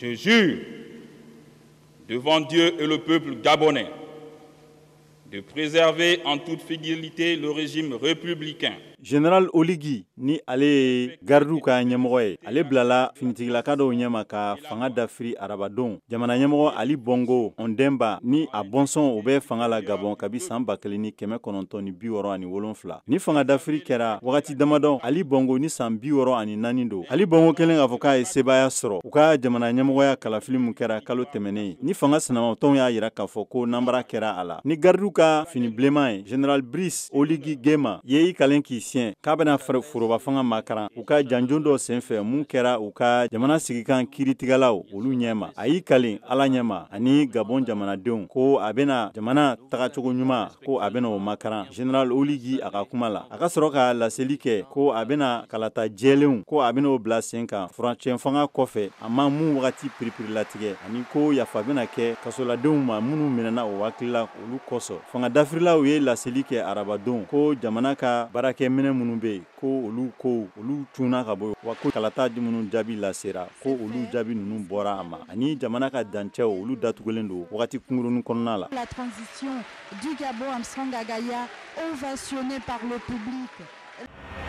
Je jure devant Dieu et le peuple gabonais de préserver en toute fidélité le régime républicain. Général Oligui, ni ale ye garidiw ka ɲɛmɔgɔ ye, ale bilala finitigilaka dɔw ɲɛma ka fanga dafiri arabadon. Jamana ɲɛmɔgɔ Ali Bongo Ondimba ni a bɔnsɔn, o bɛ fanga la Gabon kabi san 1967. Ni fanga dafiri kɛra wagati damadɔ Ali Bongo ni san 64 don. Ali Bongo kɛlen k'a fɔ k'a ye sebaaya sɔrɔ u ka jamana ɲɛmɔgɔya kalafili min kɛra kalo tɛmɛnen, ni fanga sinamatɔnw y'a yira k'a fɔ ko nanbara kɛra a la, ni garidiw ka fini bilenman ye, Général Brice Oligui Nguema ye i kalen k'i siɲɛ k'a bɛna foroba fanga makaran u ka janjon dɔ senfɛ mun kɛra u ka jamana sigikan kiiritigɛlaw olu ɲɛma. A y'i kalen Ala ɲɛma ani Gabon jamanadenw ko a bɛna jamana tagacogo ɲuman, ko a bɛna o makaran. Général Oligui, a ka kuma la, a ka sɔrɔ ka laseli kɛ ko a bɛna kalata jɛlenw, ko a bɛna o bila sen kan furancɛ fanga kɔfɛ, a ma mun wagati piripirilatigɛ, ani ko yafa bɛna kɛ kasoladenw ma minnu minɛna o hakilila olu kosɔn. Fanga dafirilaw ye laseli kɛ arabadon ko jamana ka baarakɛminɛ minnu bɛ yen, ko olu ko olu cunna ka bɔ, wa ko kalata minnu jaabi lasera, ko olu jaabi ninnu bɔra a ma, ani jamana ka dancɛw, olu datugulen don wagati kunkurunin kɔnɔna la. La transition du Gabon, Armstrong Agaya, ovationné par le public.